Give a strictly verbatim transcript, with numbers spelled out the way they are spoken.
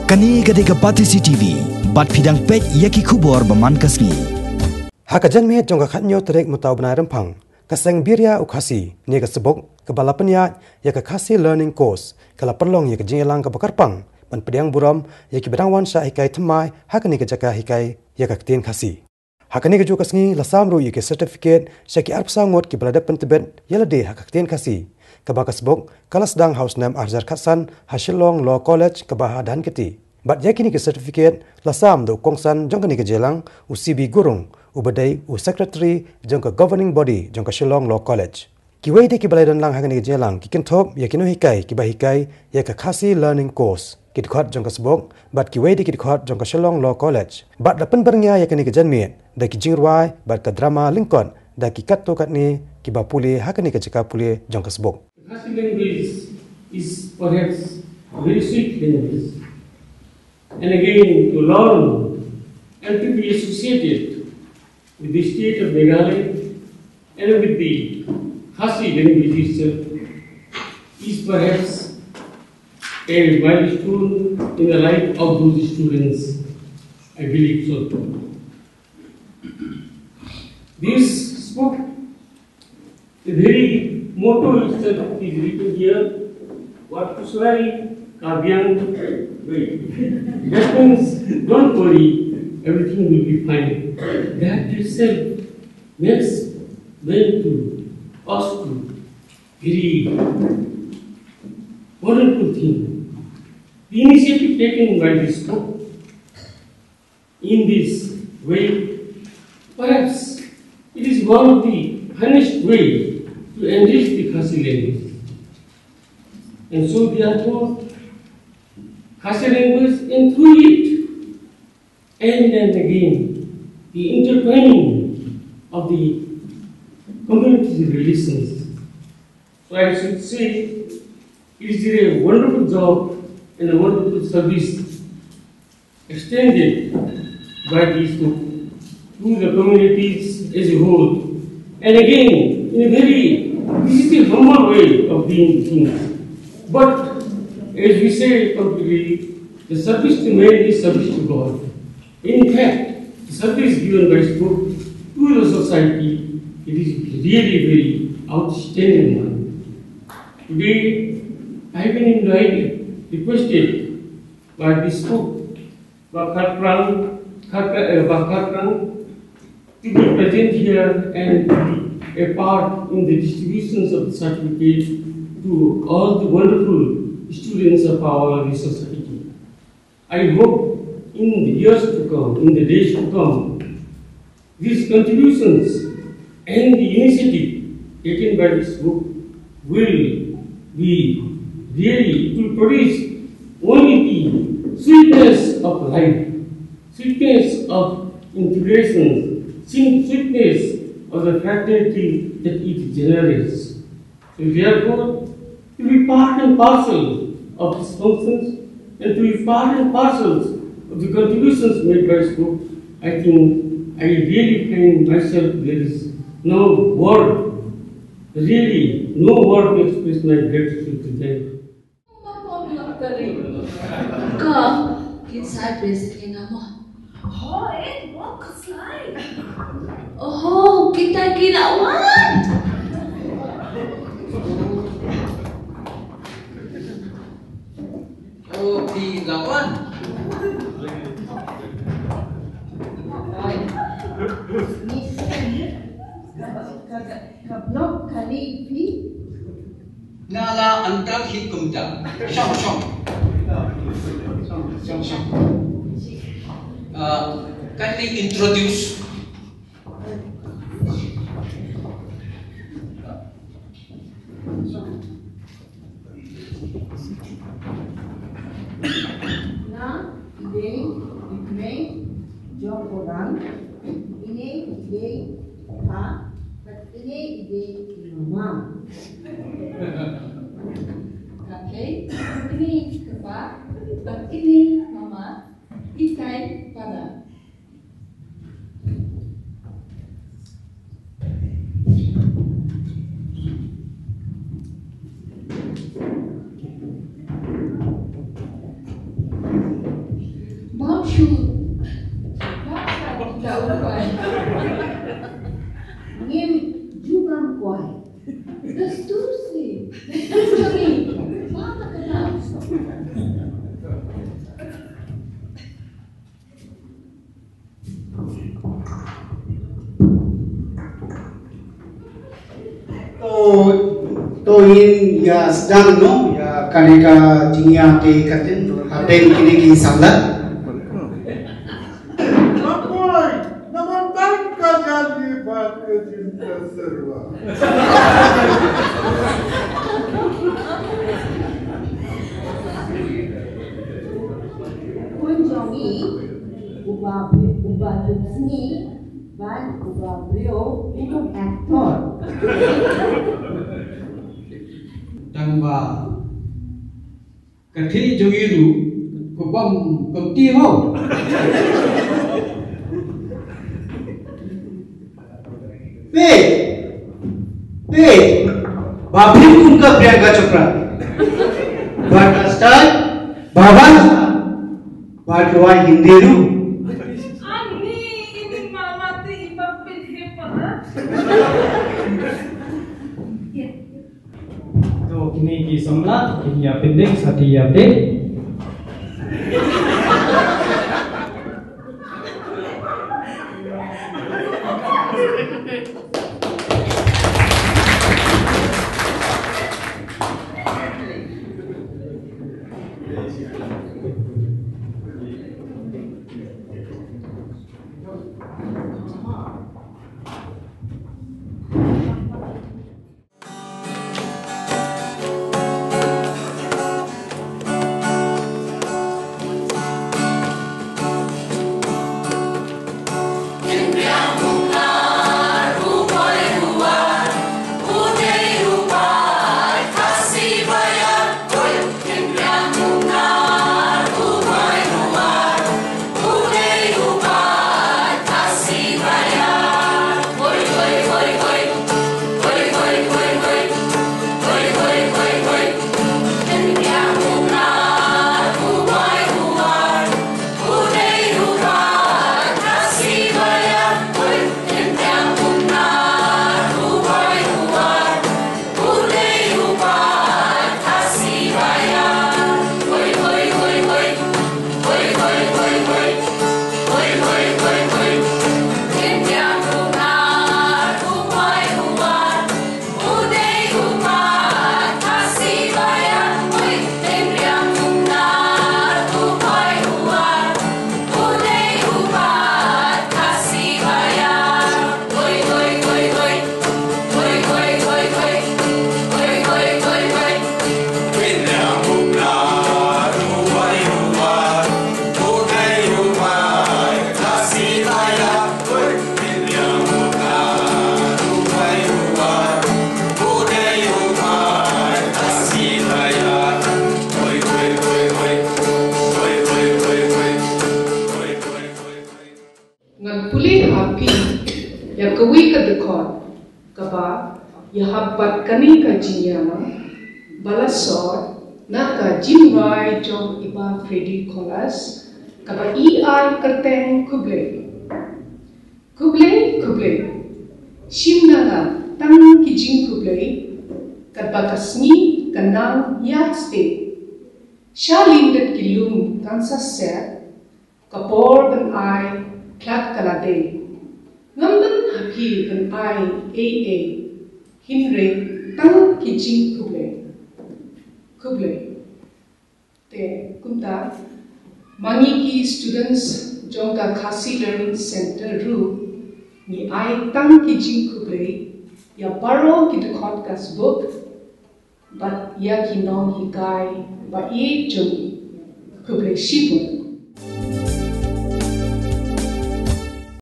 Kane ka dei ka Batesi T V, bad phi dang peit ïa ki khubor ba man ka sngi. Ha ka janmiet jong ka khatnyo tarik mynta u bnai Rymphang, ka seng Biria u Khasi ne ka Sbok kaba la pynïaid ïa ka Khasi Learning Course ka la pynlong ïa ka jingïalang kaba kyrpang ban pdiang burom ïa kiba dang wan shah hikai thymmai ha kane ka jaka hikai ïa ka ktien Khasi. Ha kane kajuh ka sngi la sam ruh ïa ki certificate sha ki arphew saw ngut kiba la dep pyntbit ïa lade ha ka ktien Khasi, kaba ka Sbok ka la sdang ha u snem ar hajar khatsan ha Shillong Law College kaba ha Dhankheti. Bad ïa kine ki certificate la sam da u kongsan jong kane ka jingïalang, u C B Gurung, uba dei u secretary jong ka governing body jong ka Shillong Law College. Kiwei de kiba la ïadon lang ha kane ka jingïalang ki kynthup ïa ki nonghikai kiba hikai ïa ka Khasi Learning Course, ki dkhot jong ka Sbok bad kiwei de ki dkhot jong ka Shillong Law College. Bad la pynbyrngia ïa kane ka janmiet da ki jingrwai bad ka drama lyngkot da ki katto katne kiba pule ha kane ka jaka pule jong ka Sbok. The Khasi language is perhaps a very sweet language, and again to learn and to be associated with the state of Meghalaya and with the Khasi language itself is perhaps a milestone in the life of those students. I believe so. This spoke the very motto itself is written here, Wat Kuslari Ka Biang Wei. That means, don't worry, everything will be fine. That itself makes them to us to very wonderful thing. The initiative taken by this book in this way, perhaps it is one of the finest way to enrich the Khasi language. And so therefore, Khasi language and through it, and then again, the intertwining of the community relations. So I should say, it is a wonderful job and a wonderful service extended by these two to the communities as a whole. And again, in a very, this is the humble way of doing things. But as we say completely, the service to man is service to God. In fact, the service given by Sbok to the society, it is really very outstanding one. Today, I have been invited, requested by Bishop Bah Kharprang, Khar-, eh, Bah Kharprang to be present here and to be a part in the distributions of the certificate to all the wonderful students of our society. I hope in the years to come, in the days to come, these contributions and the initiative taken by this group will be really, it will produce only the sweetness of life, sweetness of integration, sweet-, sweetness of the fraternity that it generates. So therefore, to be part and parcel of these functions and to be part and parcel of the contributions made by Sbok, I think I really find myself, there is no word, really no word to express my gratitude to them. Ka, kin sa bes ni nama. Ho, eh, mo khuslai. Oh, kita ki lawan. Oh, ki lawan. Ni sini. Ka, ka, ka blok kali pi. Nga la angkang hi kumta. Shong, shong. Shong, shong. Uh, kindly introduce. Nga i dei i kmie jong u Rang, ine i dei i kpa, bad ine i dei i mama. Ka Kei, ine i kpa, bad ine i mama, itai para. Ngin ïa sdang noh ïa kane ka jingïateh ktien hapdeng kine ki samla. Bakoi, namar tang ka jali bad ka jingkyrkhu. Khun jong ngi, uba, uba duk sngi, bad uba briew, u long actor. Tang ba ka thei jong ngi ruh ka bam kam ti ho. Pe, pe, ba bri kum ka Priyanka Chopra. Ba ka style, ba ba. Ba duai Hindi ruh. Ani ini mama te iba pin he pada. To kine ki samla kin ïa pyndeng sa ki ïa pynde. Ngan pule ha phi ïa kawei ka dkhot kaba ïahap bad kane ka jingïalang ba la sot na ka jingrwai jong i Bah Freddy Kholas, kaba i ai kyrteng Khublei. Khublei, khublei. Shim na nga tang ki jingkhublei, katba ka sngi ka nang ïaid stet. Sha lyndet ki lum kan sa set, ka por ban ai khlad ka la dei. Ngam don ha phi ban ai ei ei, hynrei tang ki jingkhublei. Khublei. Te kumta, ma ngi ki students jong ka Khasi Learning Center ruh ngi ai tang ki jingkhublei ïa baroh ki dkhot ka sbuk bad ïa ki nonghikai ba ïeit jong ngi. Khublei shibun.